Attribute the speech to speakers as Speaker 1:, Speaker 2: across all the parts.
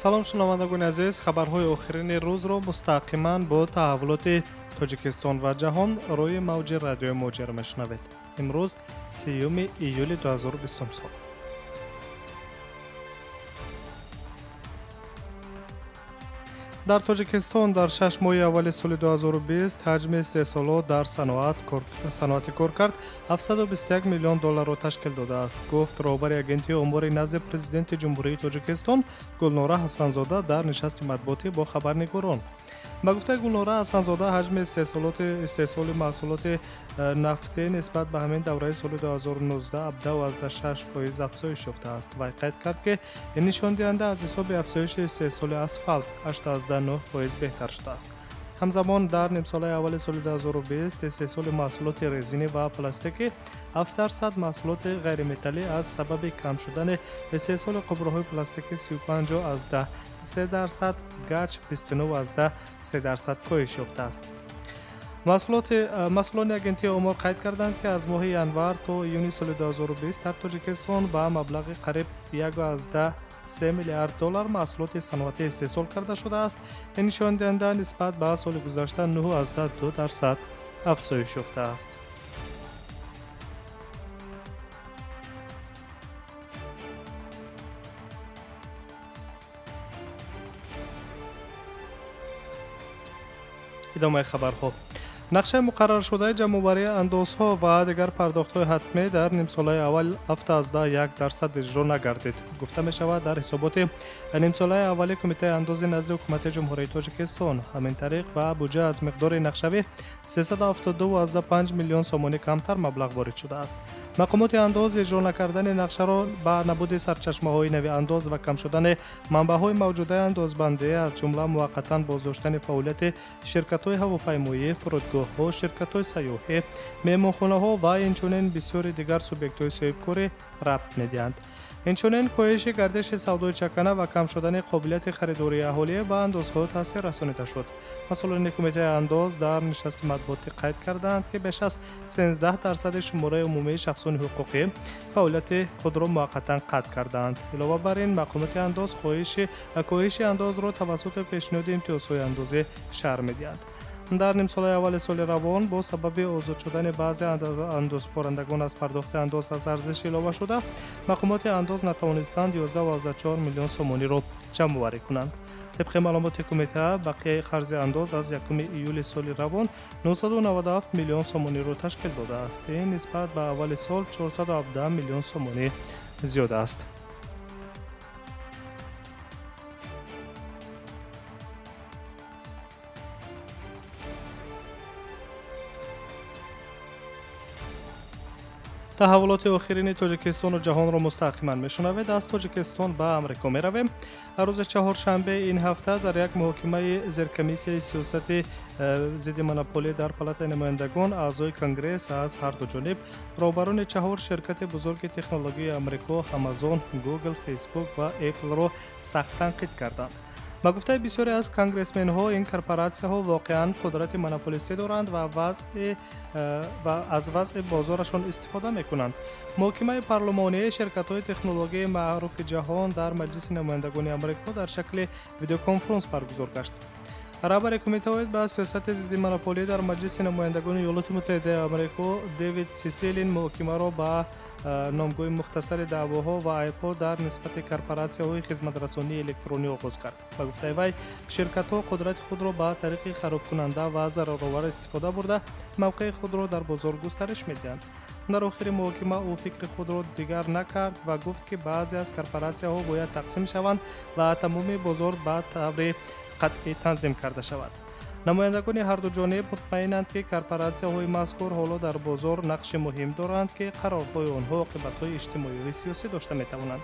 Speaker 1: Салом, шунавандагони азиз, хабарҳои охирини рӯзро мустақиман бо таҳаввулоти Тоҷикистон ва ҷаҳон рӯи мавҷи радиои Муҳоҷир мешунавед. Имрӯз 3 июли 2020 сол. Дар Тоҷикистон дар 6 моҳи аввали соли 2020 ҳаҷми истеҳсолот дар саноати коркард 721 миллион долларро ташкил додааст, гуфт роҳбари агентии омори назди президенти Ҷумҳурии Тоҷикистон Гулнора Ҳасанзода дар нишасти матбуотӣ бо хабарнигорон. Ба гуфтаи Гулнора Ҳасанзода, ҳаҷми истеҳсоли маҳсулоти нафтӣ нисбат ба ҳамин давраи соли 2019 17,6% афзоиш ёфтааст. Вай қайд кард, ки ин нишондиҳанда аз ҳисоби афзоиши истеҳсоли асфалт 8,9% беҳтар шудааст. Ҳамзамон дар нимсолаи аввали соли 2020 истеҳсоли маҳсулоти резинӣ ва пластикӣ 7%, маҳсулоти ғайриметаллӣ аз сабаби кам шудани истеҳсоли қубурҳои пластикӣ 35,3%, гач 29,3% коҳиш ёфтааст. Масъулони агентии омор қайд карданд, ки аз моҳи январ то июни соли 2020 дар Тоҷикистон ба маблағи қариб 1,3 миллиард доллар маҳсулоти саноатӣ истеҳсол карда шудааст. Ин нишондиҳанда нисбат ба соли гузашта 9,2% афзоиш ёфтааст. Идомаи хабарҳо. Нақшаи муқарраршудаи ҷамъоварии андозҳо ва дигар пардохтҳои ҳатмӣ дар нимсолаи аввал 7,1% иҷро нагардид, гуфта мешавад дар ҳисоботи нимсолаи аввали Кумитаи андози назди Ҳукумати Ҷумҳурии Тоҷикистон. Ҳамин тариқ ба буҷа аз миқдори нақшавӣ 372,5 миллион сомонӣ камтар маблағ ворид шудааст. Мақомоти андоз иҷро накардани нақшаро ба набуди сарчашмаҳои нави андоз ва кам шудани манбаъҳои мавҷудаи андозбандӣ, аз ҷумла муваққатан боздоштани фаъолияти ширкатҳои ҳавопаймоӣ, фурудгоҳҳо, ширкатҳои сайёҳӣ, меҳмонхонаҳо ва инчунин бисёри дигар субъектҳои соҳибкорӣ рабт медиҳанд. Инчунин коҳиши гардиши савдои чакана ва кам шудани қобилияти харидории аҳолӣ ба андозҳо таъсир расонида шуд. Масъулони Кумитаи андоз дар нишасти матбуотӣ қайд карданд, ки беш аз 13% шумораи умумии шахсони ҳуқуқӣ фаъолияти худро муваққатан қатъ кардаанд. Илова бар ин, мақомоти андоз коҳиши андозро тавассути пешниҳоди имтиёзҳои андозӣ шарҳ медиҳанд. Дар нимсолаи аввали соли равон бо сабаби озод шудани баъзе андозпорандагон аз пардохти андоз аз арзиши иловашуда, мақомоти андоз натавонистанд 11,4 миллион сомониро ҷамъоварӣ кунанд. Тибқи маълумоти кумита, бақияи қарзи андоз аз 1 июли соли равон 997 миллион сомониро ташкил додааст. Ин нисбат ба аввали сол 417 миллион сомонӣ зиёд аст. Таҳаввулоти охирини Тоҷикистону ҷаҳонро мустақиман мешунавед. Аз Тоҷикистон ба Амрико меравем. Рӯзи чаҳоршанбе ин ҳафта дар як муҳокимаи зеркомиссияи сиёсати зидди монополӣ дар Палатаи намояндагон аъзои Конгресс аз ҳарду ҷониб роҳбарони чаҳор ширкати бузурги технологияи Амрико Амазон, Google, Facebook ва Apple-ро сахт танқид карданд. Ба гуфтаи бисёре аз конгрессменҳо, ин корпоратсияҳо воқеан қудрати монополистӣ доранд ва аз вазъи бозорашон истифода мекунанд. Муҳокимаи парлумонии ширкатҳои технологияи маъруфи ҷаҳон дар Маҷлиси намояндагони Амрико дар шакли видеоконференс баргузор гашт. Раҳбари кумита оид ба сиёсати зидди монополӣ дар Маҷлиси намояндагони Иёлоти Муттаҳидаи Амрико Дэвид Сиселин муҳокимаро ба номгӯи мухтасари даъвоҳо ва айбҳо дар нисбати корпоратсияҳои хизматрасонии электронӣ оғоз кард. Ба гуфтаи вай, ширкатҳо қудрати худро ба тариқи харобкунанда ва зараровар истифода бурда, мавқеи худро дар бозор густариш медиҳанд. Дар охири муҳокима ӯ фикри худро дигар накард ва гуфт, ки баъзе аз корпоратсияҳо бояд тақсим шаванд ва тамоми бозор ба таври қатъӣ танзим карда шавад. Намояндагони ҳарду ҷониб мутмаинанд, ки корпоратсияҳои мазкур ҳоло дар бозор нақши муҳим доранд, ки қарорҳои онҳо оқибатҳои иҷтимоию сиёсӣ дошта метавонанд.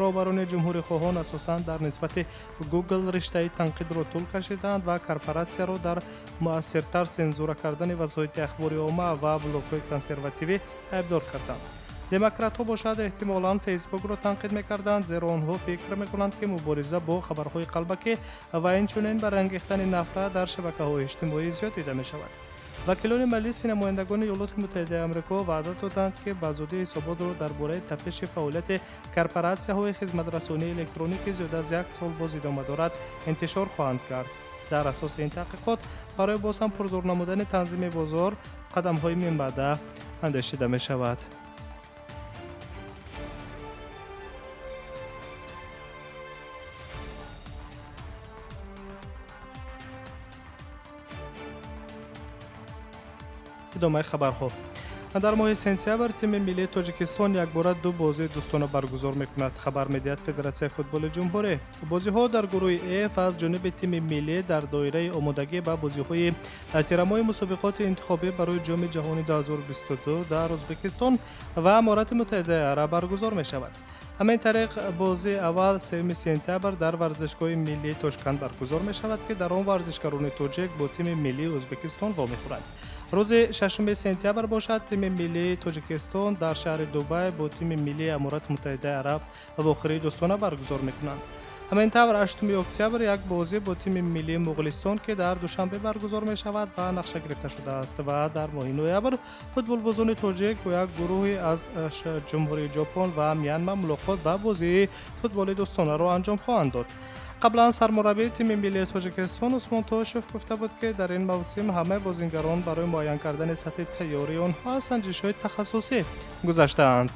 Speaker 1: Роҳбарони ҷумҳурихоҳон асосан дар нисбати Google риштаи танқидро тӯл кашиданд ва корпоратсияро дар муассиртар сензура кардани васоити ахбори омма ва блогҳои консервативӣ айбдор карданд. Демократҳо бошад эҳтимолан Фейсбукро танқид мекарданд, зеро онҳо фикр мекунанд, ки мубориза бо хабарҳои қалбакӣ ва инчунин барангехтани нафрат дар шабакаҳои иҷтимоӣ зиёд дида мешавад. Вакилони Маҷлиси намояндагони Иёлоти Муттаҳидаи Амрико ваъда доданд, ки ба зудӣ ҳисоботро дар бораи тафтиши фаъолияти корпоратсияҳои хизматрасонии электронӣ, ки зиёда аз як сол боз идома дорад, интишор хоҳанд кард. Дар асоси ин таҳқиқот барои боз ҳам пурзур намудани танзими бозор қадамҳои минбаъда андешида мешавад. Идомаи хабарҳо. Дар моҳи сентябр тими миллии Тоҷикистон якбора ду бозии дӯстона баргузор мекунад, хабар медиҳад Федератсияи футболи ҷумҳурӣ. Бозиҳо дар гурӯҳи Ф аз ҷониби тими миллӣ дар доираи омодагӣ ба бозиҳои тирамоҳи мусобиқоти интихобӣ барои Ҷоми ҷаҳони 2022 дар Ӯзбекистон ва Аморати Муттаҳидаи Араб баргузор мешавад. Ҳамин тариқ, бозии аввал 3 сентябр дар варзишгоҳи миллии Тошканд баргузор мешавад, ки дар он варзишгарони тоҷик бо тими миллии Ӯзбекистон вомехӯранд. Рӯзи 6 сентябр бошад, тими миллии Тоҷикистон дар шаҳри Дубай бо тими миллии Аморати Муттаҳидаи Араб вохӯрии дӯстона баргузор мекунанд. Ҳамин тавр, 8 октябр як бозӣ бо тими миллии Муғулистон, ки дар Душанбе баргузор мешавад, ба нақша гирифта шудааст ва дар моҳи ноябр футболбозони тоҷик бо як гурӯҳе аз Ҷумҳурии Ҷопон ва Мянма мулоқот ва бозии футболи дӯстонаро анҷом хоҳанд дод. Қаблан сармураббии тими миллии Тоҷикистон Усмон Тошев гуфта буд, ки дар ин мавсим ҳамаи бозингарон барои муайян кардани сатҳи тайёрии онҳо аз санҷишҳои тахассусӣ гузаштаанд.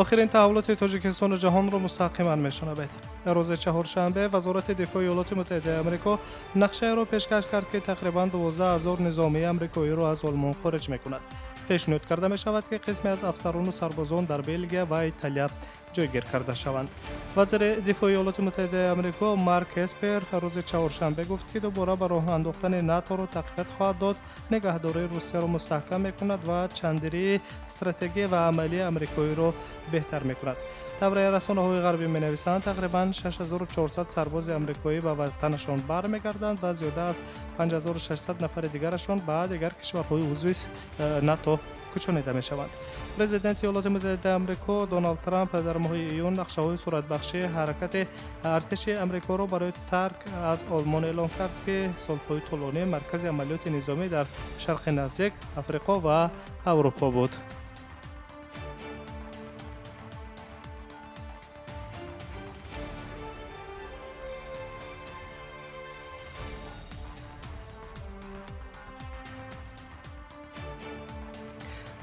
Speaker 1: Охирин таҳаввулоти Тоҷикистону ҷаҳонро мустақиман мешунавед. Рӯзи чаҳоршанбе Вазорати дифои Иёлоти Муттаҳидаи Амрико нақшаеро пешкаш кард, ки тақрибан 12 000 низомии амрикоиро аз Олмон хориҷ мекунад. Пешниҳод карда мешавад, ки қисме аз афсарону сарбозон дар Белгия ва Италия ҷойгир карда шаванд. Вазири дифои Иёлоти Муттаҳидаи Амрико Марк Эспер рӯзи чаҳоршанбе гуфт, ки дубора ба роҳ андохтани НАТОро тақвият хоҳад дод, нигаҳдории Русияро мустаҳкам мекунад ва чандирии стратегия ва амалии амрикоиро беҳтар мекунад. Тавре расонаҳои ғарбӣ менависанд, тақрибан 6400 сарбози амрикоӣ ба ватанашон бармегарданд ва зиёда аз 5600 нафари дигарашон ба дигар кишварҳои узви НАТО кӯчонида мешаванд. Президенти Иёлоти Муттаҳидаи Амрико Доналд Трамп дар моҳи июн нақшаҳои суратбахшии ҳаракати артиши амрикоро барои тарк аз Олмон эълон кард, ки солҳои тӯлонӣ маркази амалиёти низомӣ дар Шарқи Наздик, Африқо ва Аврупо буд.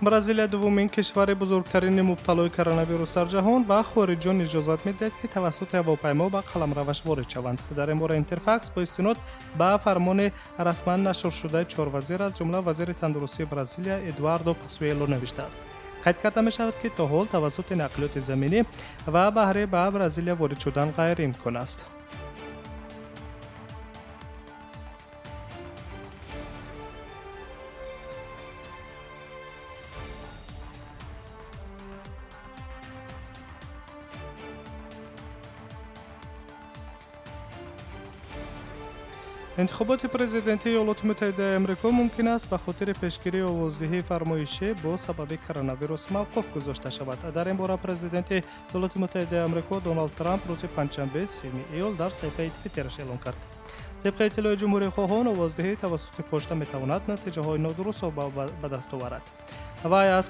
Speaker 1: Бразилия дуввумин кишвари бузургтарини мубталои коронавирус дар ҷаҳон ба хориҷиён иҷозат медиҳад, ки тавассути ҳавопаймо ба қаламраваш ворид шаванд. Дар ин бора Интерфакс бо истинод ба фармони расман нашршудаи чор вазир, аз ҷумла вазири тандурустии Бразилия Эдуардо Пасуело навиштааст. Қайд карда мешавад, ки то ҳол тавассути нақлиёти заминӣ ва баҳрӣ ба Бразилия ворид шудан ғайриимкон аст. Интихоботи президентии Иёлоти Муттаҳидаи Амрико мумкин аст ба хотири пешгирии овоздиҳии фармоишӣ бо сабаби коронавирус мавқуф гузошта шавад. Дар ин бора президенти Иёлоти Муттаҳидаи Амрико Доналд Трамп рӯзи панҷшанбе 3 июл дар саҳифаи Твиттераш эълон кард. Тибқи иттилои ҷумҳурихоҳон, овоздиҳӣ тавассути почта метавонад натиҷаҳои нодурустро ба даст оварад. Вай аз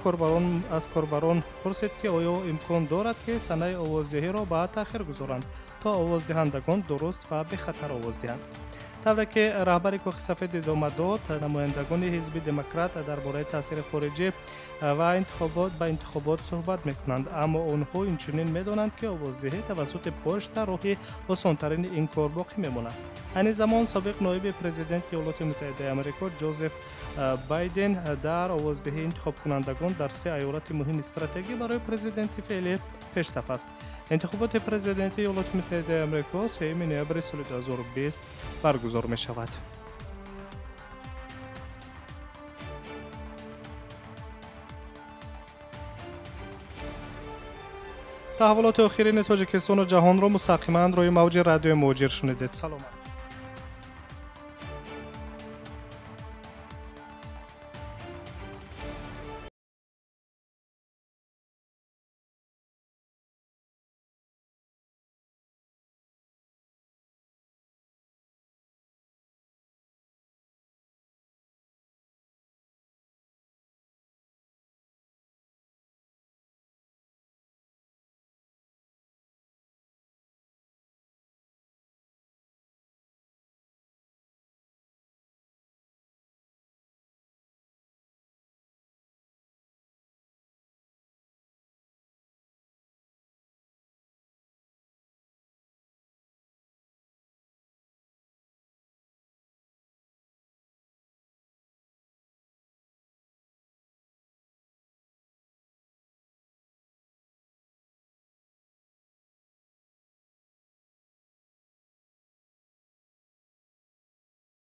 Speaker 1: корбарон пурсид, ки оё имкон дорад, ки санаи овоздиҳиро ба таъхир гузоранд, то овоздиҳандагон дуруст ва бехатар овоз диҳанд. Тавре ки раҳбари Кохи Сафед идома дод, намояндагони ҳизби демократ дар бораи таъсири хориҷӣ ва ба интихобот суҳбат мекунанд, аммо онҳо инчунин медонанд, ки овоздиҳӣ тавассути почта роҳи осонтарини ин кор боқӣ мемонад. Айни замон собиқ ноиби президенти Иёлоти Муттаҳидаи Амрико Ҷозеф Байден дар овоздиҳии интихобкунандагон дар се айёлати муҳими стратегӣ барои президенти феълӣ пешсаф аст. Интихоботи президентии Иёлоти Муттаҳидаи Амрико 3 ноябри соли 2020 баргузор мешавад. Таҳаввулоти охирини Тоҷикистону ҷаҳонро мустақиман рӯи мавҷи радиои Муҳоҷир шунидед. Саломат.